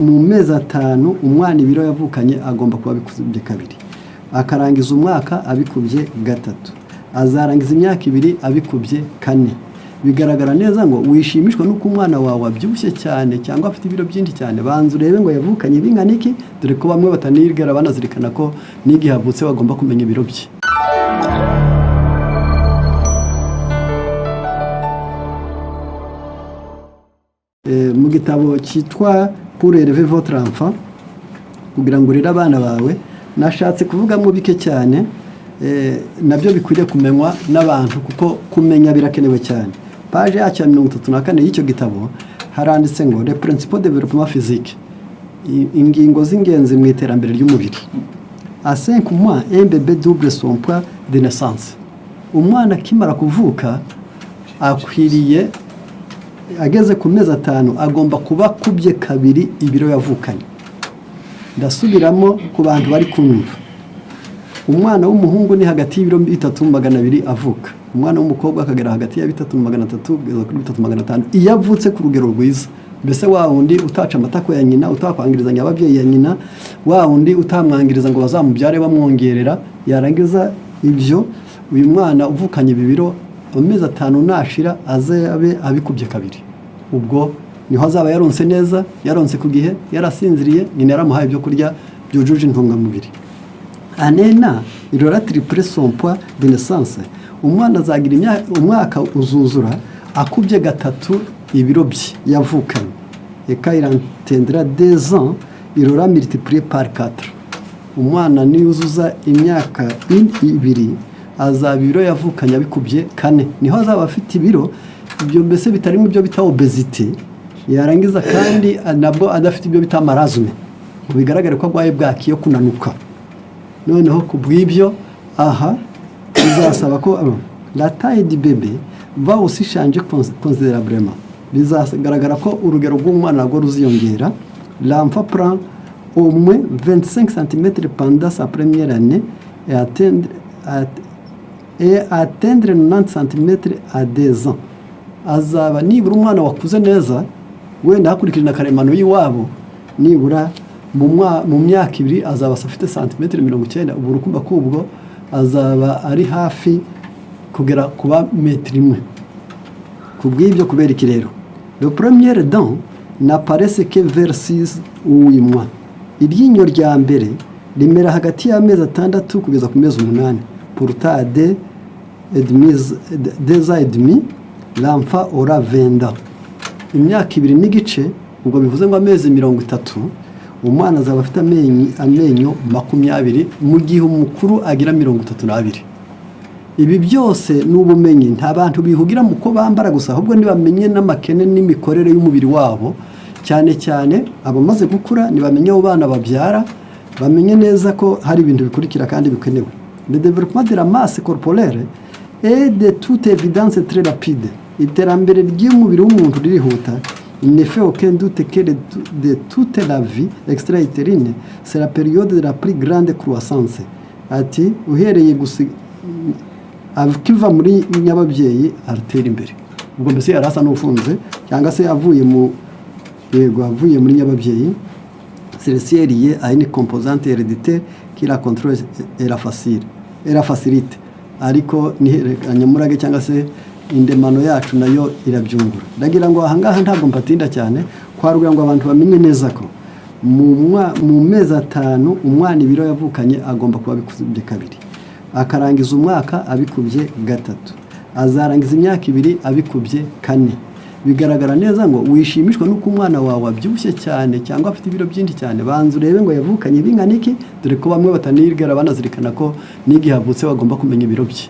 Mu mezi 5 umwana ibiro yavukanye agomba kuba abikubye kabiri, akarangiza umwaka abikubye gatatu, azarangiza imyaka 2 abikubye kane. Bigaragara neza ngo wishimishwa n'uko umwana wawe abyibushye cyane cyangwa afite ibiro byinshi cyane. Banza urebe ngo yavukanye bingana iki, dore ko bamwe batanigera banazirikana ko n'igihe avutse bagomba kumenya ibiro bye. Mu gitabo cyitwa Pour élever votre enfant, kugira ngo urere abana bawe, nashatse kuvugamo bike cyane, nabyo bikwiriye kumenywa n'abantu kuko kumenya birakenewe cyane. Page yacyo ya 34 y'icyo gitabo haranditse ngo "Les principaux développement physique", ingingo z'ingenzi mu iterambere ry'umubiri. À 5 mois, un bébé double son poids de naissance. Umwana akimara kuvuka akwiriye, ageze ku mezi 5 agomba kuba akubye kabiri ibiro yavukanye. Ndasubiramo ku bantu bari kunyumva: umwana w'umuhungu ni hagati y'ibiro 3,200 avuka, umwana w'umukobwa akagera hagati ya 3,300 kugeza kuri 3,500 iyo avutse ku rugero rwiza. Mbese wa wundi utaca amatako ya nyina, utakwangirizanya ababyeyi ya nyina, wa wundi utamwangiriza ngo bazamubyare bamwongerera, yarangiza ibyo, uyu mwana uvukanye ibi biro, amezi 5 nashira azabe abikubye kabiri. Ubwo niho azaba yaronse neza, yaronse ku gihe, yarasinziriye, nyina yaramuhaye ibyo kurya byujuje intungamubiri. À un an, il aura triplé son poids de naissance. Umwana azagira umwaka uzuzura akubye gatatu ibiro bye yavukanye. Et quand il atteindra 2 ans, il aura multiplié par 4. Umwana niyuzuza imyaka 2 azaba ibiro yavukanye abikubye kane, niho azaba afite ibiro ibyo mbese bitarimo ibyo bita obésité, yarangiza kandi nabwo adafite ibyo bita marasme, ngo bigaragare ko arwaye bwaki yo kunanuka. Noneho ku bw'ibyo aha bizasaba ko la taille du bébé va aussi changer considérablement. Bizagaragara ko urugero rw'umwana narwo ruziyongera. L'enfant prend au moins 25 cm pendant sa première année et atteindre 90 cm à 2 ans. Azaba nibura umwana wakuze neza, wenda hakurikije na karemano y'iwabo, nibura mu myaka 2 azaba afite santimetero 90. Ubu urukumva ko ubwo azaba ari hafi kugera kuba metero 1. Ku bw'ibyo, kubera iki rero? Les premières dents n'apparaissent que vers 6 ou 8 mois. Iryinyo rya mbere rimera hagati y'amezi 6 kugeza ku mezi 8. Pourtant, à 2 ans et demi, l'enfant aura 20 dents. Imyaka 2 n'igice, ubwo bivuze ngo amezi 30, umwana azaba afite amenyo 20, mu gihe umukuru agira 32. Ibi byose ni ubumenyi. Nta bantu bihugira mu ko bambara gusa, ahubwo ntibamenye n'amakene n'imikorere y'umubiri wabo, cyane cyane abamaze gukura ntibamenye abo bana babyara, bamenye neza ko hari ibintu bikurikira kandi bikenewe. Le développement de la masse corporelle est de toute évidence très rapide. Iterambere ry'umubiri w'umuntu ririhuta. Il ne fait aucun doute que de toute la vie extra-utérine, c'est la période de la plus grande croissance. Ati uhereye gusa akiva muri nyababyeyi aratera imbere. Ubwo mbese yari asa n'ufunze cyangwa se avuye mu, yego, avuye muri nyababyeyi. Celle-ci est liée à une composante héréditaire qui la contrôle et la facilite. Ariko nihererekanyamurage cyangwa se indemano yacu nayo irabyungura. Ndagira ngo ahangaha ntabwo mpatinda cyane, kwarugira ngo abantu bamenye neza ko mu mezi 5 umwana ibiro yavukanye agomba kuba abikubye kabiri, akarangiza umwaka abikubye gatatu, azarangiza imyaka 2 abikubye kane. Bigaragara neza ngo wishimishwa n'uko umwana wawe abyibushye cyane cyangwa afite ibiro byinshi cyane. Banza urebe ngo yavukanye bingana iki, dore ko bamwe batanigera banazirikana ko n'igihe avutse bagomba kumenya ibiro bye.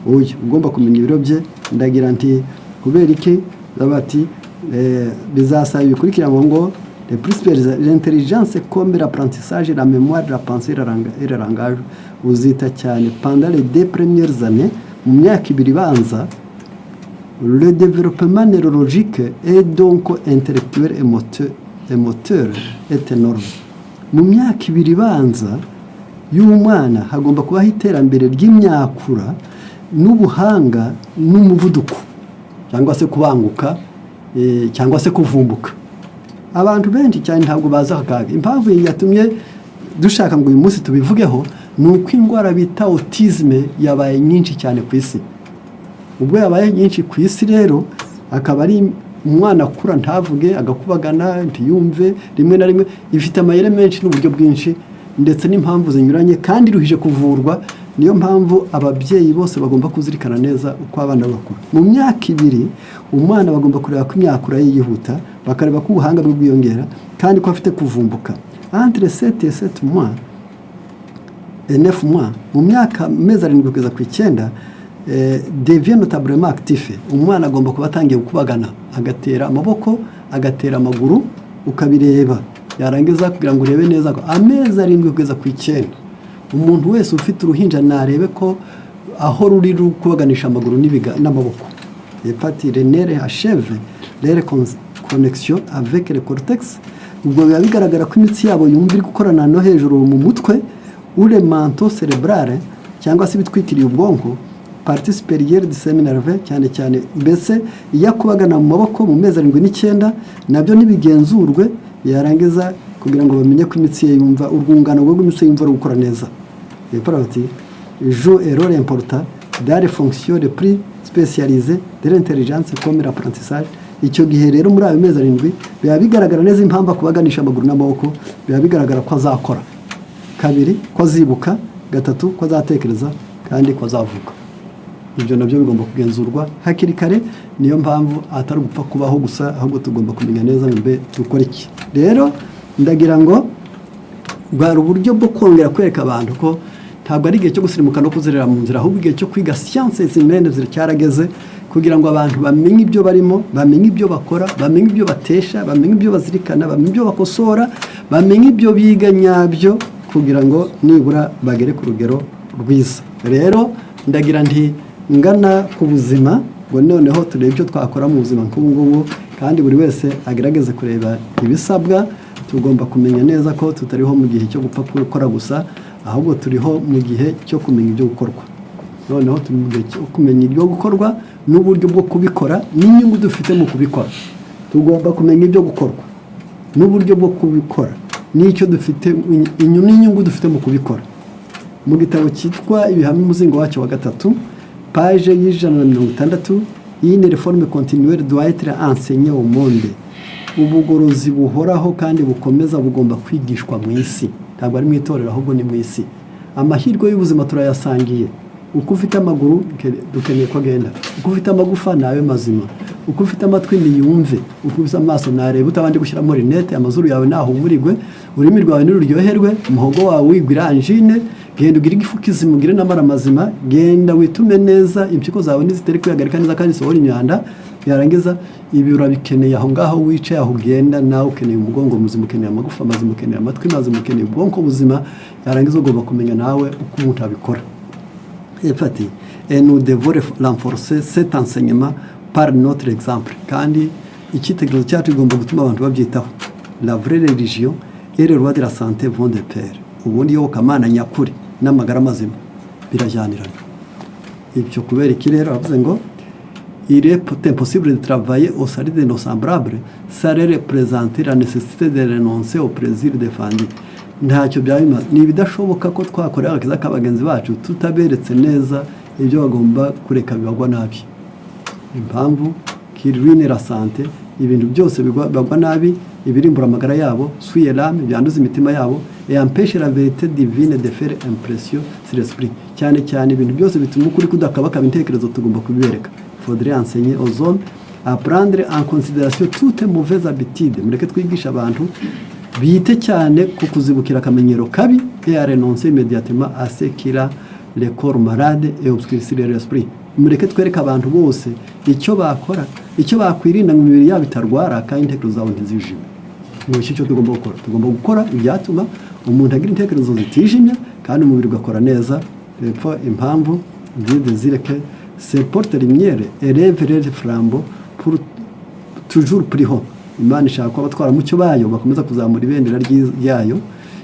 Uyu ugomba kumenya ibiro bye, ndagira nti kubera iki? Bati bizasaba ibikurikira ngo les principales: l'intelligence comme l'apprentissage, la mémoire, la pensée et le langage. Uzita cyane pendant les 2 premières années, mu myaka 2 ibanza. Le développement neurologique et donc intellectuel et moteur est énorme. Mu myaka 2 ibanza y'umwana hagomba kubaho iterambere ry'imyakura n'ubuhanga n'umuvuduko, cyangwa se kubanguka, cyangwa se kuvumbuka. Abantu benshi cyane ntabwo bazi aka kaga. Impamvu yatumye dushaka ngo uyu munsi tubivugeho ni uko indwara bita autisme yabaye nyinshi cyane ku isi. Ubwo yabaye nyinshi ku isi rero, akaba ari umwana akura ntavuge, agakubagana, ntiyumve rimwe na rimwe. Ifite amayeri menshi n'uburyo bwinshi ndetse n'impamvu zinyuranye, kandi iruhije kuvurwa. Niyo mpamvu ababyeyi bose bagomba kuzirikana neza uko abana bakura. Mu myaka 2 umwana bagomba kureba ko imyakura ye yihuta, bakareba ko ubuhanga bwe bwiyongera kandi ko afite kuvumbuka. Entre 7 et 7 mois et 9 mois, mu myaka amezi 7 kugeza ku 9, devient notablement actif. Umwana agomba kuba atangiye gukubagana, agatera amaboko, agatera amaguru, ukabireba. Yarangiza kugira ngo urebe neza ko amezi 7 kugeza ku 9, umuntu wese ufite uruhinja narebe ko aho ruri kubaganisha amaguru n'amaboko. Epati les nerfs achèvent leur connexion avec le cortex. Ubwo biba bigaragara ko imitsi yabo yumva iri gukorana no hejuru mu mutwe, ou le manteau cérébral, cyangwa se ibitwikiriye ubwonko, partie supérieure du système nerveux cyane cyane. Mbese iyo akubagana mu maboko mu mezi 7 n'9, nabyo ntibigenzurwe. Yarangiza kugira ngo bamenye ko imitsi ye yumva, urwungano rw'imitsi yumva ruri gukora neza. Hepfo bati joue un rôle important dans les fonctions les plus spécialisées de l'intelligence, comme l'apprentissage. Icyo gihe rero, muri ayo mezi 7, biba bigaragara neza impamvu akubaganisha amaguru n'amaboko. Biba bigaragara ko azakora, kabiri ko azibuka, gatatu ko azatekereza, kandi ko azavuga. Ibyo nabyo bigomba kugenzurwa hakiri kare. Niyo mpamvu atari ugupfa kubaho gusa, ahubwo tugomba kumenya neza ngo mbe dukora iki. Rero ndagira ngo bwari uburyo bwo kongera kwereka abantu ko ntabwo ari igihe cyo gusirimuka no kuzerera mu nzira, ahubwo igihe cyo kwiga sciences humaines cyarageze, kugira ngo abantu bamenye ibyo barimo, bamenye ibyo bakora, bamenye ibyo batesha, bamenye ibyo bazirikana, bamenye ibyo bakosora, bamenye ibyo biga nyabyo, kugira ngo nibura bagere ku rugero rwiza. Rero ndagira nti ngana ku buzima, ngo noneho turebe icyo twakora mu buzima nk'ubu ngubu, kandi buri wese agerageze kureba ibisabwa. Tugomba kumenya neza ko tutariho mu gihe cyo gupfa gukora gusa, ahubwo turiho mu gihe cyo kumenya ibyo gukorwa. Noneho turi mu gihe cyo kumenya ibyo gukorwa n'uburyo bwo kubikora n'inyungu dufite mu kubikora. Tugomba kumenya ibyo gukorwa n'uburyo bwo kubikora n'icyo dufite n'inyungu dufite mu kubikora. Mu gitabo cyitwa Ibihamya, umuzingo wacyo wa gatatu, page y'160: "Une réforme continuelle doit être enseignée au monde." Ubugorozi buhoraho kandi bukomeza bugomba kwigishwa mu isi. Ntabwo ari mu itorero, ahubwo ni mu isi. Amahirwe y'ubuzima turayasangiye. Uko ufite amaguru, dukeneye ko agenda. Uko ufite amagufa, ni abe mazima. Uko ufite amatwi, niyumve. Uko ufite amaso, narebe utabanje gushyiramo lunettes. Amazuru yawe nahumurirwe, ururimi rwawe niruryoherwe, umuhogo wawe wigwira angine. Genda ugire igifu kizima, ugire n'amara mazima. Genda witume neza, impyiko zawe nizitari kwihagarika neza kandi zisohora imyanda. Yarangiza ibi urabikeneye aho ngaho wicaye, aho ugenda nawe. Ukeneye umugongo muzima, ukeneye amagufa mazima, ukeneye amatwi mazima, ukeneye ubwonko buzima. Yarangiza ugomba kumenya nawe uko umuntu abikora. Ati: "Et nous devons renforcer cet enseignement par notre exemple." Kandi icyitegererezo cyacu kigomba gutuma abantu babyitaho. La vraie religion et le roi de la santé vont de pair. Ubundi iyobokamana nyakuri n'amagara mazima birajyanirana. Ibyo kubera iki rero? Aravuze ngo: "Il est impossible de travailler au salut de nos semblables sans leur présenter la nécessité de renoncer au plaisir défendu." Ntacyo byaba bimaze, ni ibidashoboka ko twakorera agakiza ka bagenzi bacu tutaberetse neza ibyo bagomba kureka bibagwa nabi. Impamvu qui ruine la santé, ibintu byose bibagwa nabi, ibirimbura amagara yabo, souille l'âme, byanduza imitima yabo, et empêche la vérité divine de faire impression sur l'esprit. Cyane cyane ibintu byose bituma ukuri kudakabakaba intekerezo, tugomba kubibereka. Faudrait enseigner aux hommes à prendre en considération toute mauvaise habitude. Mureke twigisha abantu bite cyane ku kuzibukira akamenyero kabi, et à renoncer immédiatement à ce qui rend le corps malade et obscurcit l'esprit. Mureke twereke abantu bose icyo bakora, icyo bakwirinda ngo imibiri yabo itarwara kandi intekerezo zabo ntizijime. Ni iki cyo tugomba gukora? Tugomba gukora ibyatuma umuntu agira intekerezo zitijimye kandi umubiri ugakora neza. Hepfo impamvu: Dieu désire que ces porte-lumière élèvent leur flambeau pour toujours plus haut. Imana ishaka ko abatwaramucyo bayo bakomeza kuzamura ibendera ryayo.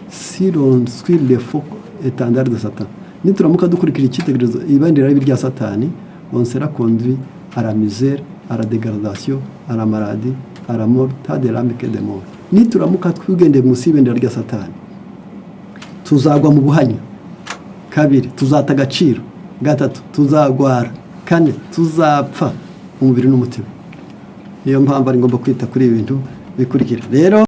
Si l'on suit le faux étendard de Satan, nituramuka dukurikira icyitegererezo, ibendera ribi rya Satani, on sera conduit à la misère, à la dégradation, à la maladie, À la mort, tant de l'âme que de mort. Nituramuka twigendeye munsi y'ibendera rya Satani, tuzagwa mu buhanya. Kabiri, tuzata agaciro. Gatatu, tuzagwara. Kane, tuzapfa umubiri n'umutima. Niyo mpamvu ari ngombwa kwita kuri ibi bintu bikurikira rero.